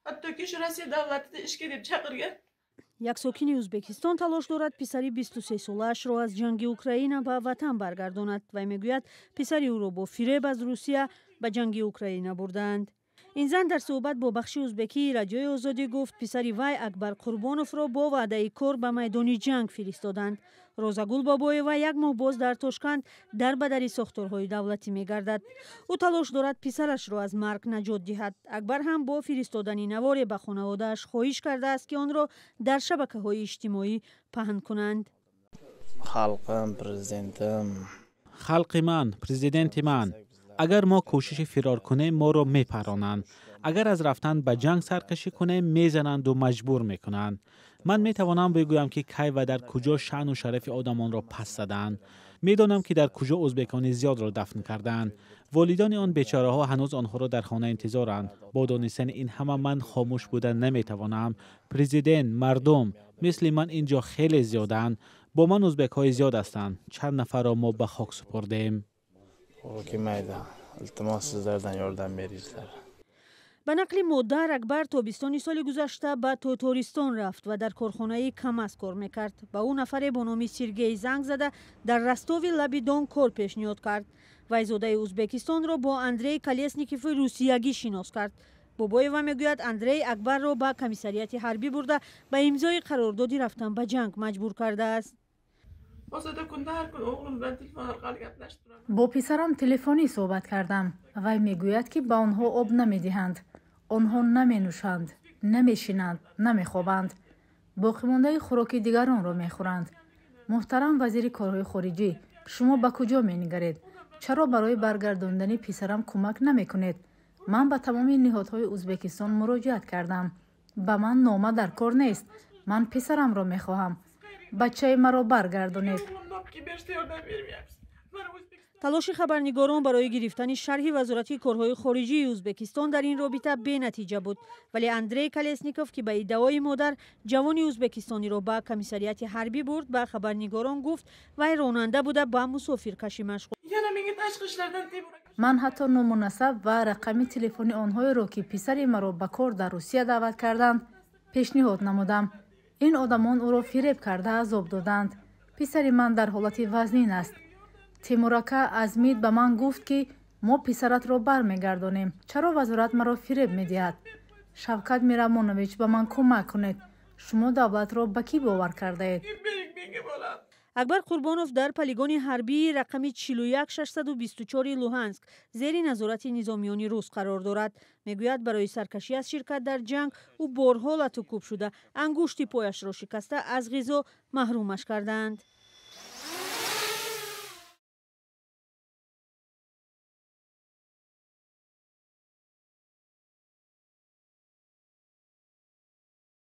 Hattoki shu Rossiya davlatida ishga deb chaqirgan. Як сокини Ӯзбекистон талош дорад писари 23-солаашро аз ҷанги Украина ба ватан баргардонад. Вай мегӯяд, писари ӯро бо фиреб аз Русия ба ҷанги Украина бурдаанд. Ин зан дар суҳбат бо бахши узбекии Радиои Озодӣ гуфт, писари вай Акбар Қурбоновро бо ваъдаи кор ба майдони ҷанг фиристоданд. Розагул Бобоева як моҳ боз дар Тошканд дар ба дари сохторҳои давлатӣ мегардад. Ӯ талош дорад писарашро аз марг наҷот диҳад. Акбар ҳам бо фиристодани наворе ба хонаводааш хоҳиш кардааст, ки онро дар шабакаҳои иҷтимоӣ паҳн кунанд. Халқим, президентим. Халқи ман, президенти ман, агар мо кӯшиши фирор кунем, моро мепаронанд. Агар аз рафтан ба ҷанг саркашӣ кунем, мезананду маҷбур мекунанд. Ман метавонам бигӯям, ки кай ва дар куҷо шаъну шарафи одамонро пас заданд. Медонам, ки дар куҷо ӯзбекони зиёдро дафн карданд. Волидони он бечораҳо ҳанӯз онҳоро дар хона интизоранд. Бо донистани ин ҳама ман хомӯш буда наметавонам. Президент, мардум мисли ман ин ҷо хеле зиёданд. Бо ман ӯзбекҳои зиёд ҳастанд. Чанд нафарро мо ба хок супурдем. Kelmaydi, iltimos, sizlardan yordam beringlar. Ба нақли модар, Акбар тобистони соли гузашта ба Тотористон рафт ва дар корхонаи КамАЗ кор мекард. Ба ӯ нафаре бо номи Сергей занг зада, дар Ростови лаби Дон кор пешниҳод кард. Вай зодаи Ӯзбекистонро бо Андрей Колесникови русиягӣ шинос кард. Бобоева мегӯяд, Андрей Акбарро ба комиссариати ҳарбӣ бурда, ба имзои қарордоди рафтан ба ҷанг маҷбур кардааст. Hozirda kunda har kuni o'g'lim bilan telefon orqali gaplashib turaman. Бо писарам телефонӣ суҳбат кардам. Вай мегӯяд, ки ба онҳо об намедиҳанд, онҳо наменӯшанд, намешинанд, намехобанд, боқимондаи хӯроки дигаронро мехӯранд. Муҳтарам вазири корҳои хориҷӣ, шумо ба куҷо менигаред? Чаро барои баргардондани писарам кӯмак намекунед? Ман ба тамоми ниҳодҳои Ӯзбекистон муроҷиат кардам. Ба ман нома дар кор нест, ман писарамро мехоҳам. Бачаи маро баргардонед. O'g'limni olib kelib berishda yordam bermayapsiz. Mana O'zbekiston Талоши хабарнигорон барои гирифтани шарҳи Вазорати корҳои хориҷии Ӯзбекистон дар ин робита бенатиҷа буд. Вале Андрей Колесников, ки ба иддаои модар ҷавони ӯзбекистониро ба комиссариати ҳарбӣ бурд, ба хабарнигорон гуфт, вай ронанда буда, ба мусофиркашӣ машғул. Yana menga tashqi ishlardan Temur aka Ман ҳатто ному насаб ва рақами телефони онҳоеро, ки писари маро ба кор дар Русия даъват карданд, пешниҳод намудам. Ин одамон ӯро фиреб карда, азоб доданд. Писари ман дар ҳолати вазнин аст. Тимур ака аз МИД ба ман гуфт, ки мо писаратро бармегардонем. Чаро вазорат маро фиреб медиҳад? Шавкат Мирамонович, ба ман кӯмак кунед. Шумо давлатро ба кӣ бовар кардаед? Bering menga bolam. Акбар Қурбонов дар полигони ҳарбии рақами 41624 Луҳанск зери назорати низомиёни рус қарор дорад. Мегӯяд, барои саркашӣ аз ширкат дар ҷанг ӯ борҳо латукӯб шуда, ангушти пояшро шикаста, аз ғизо маҳрумаш кардаанд.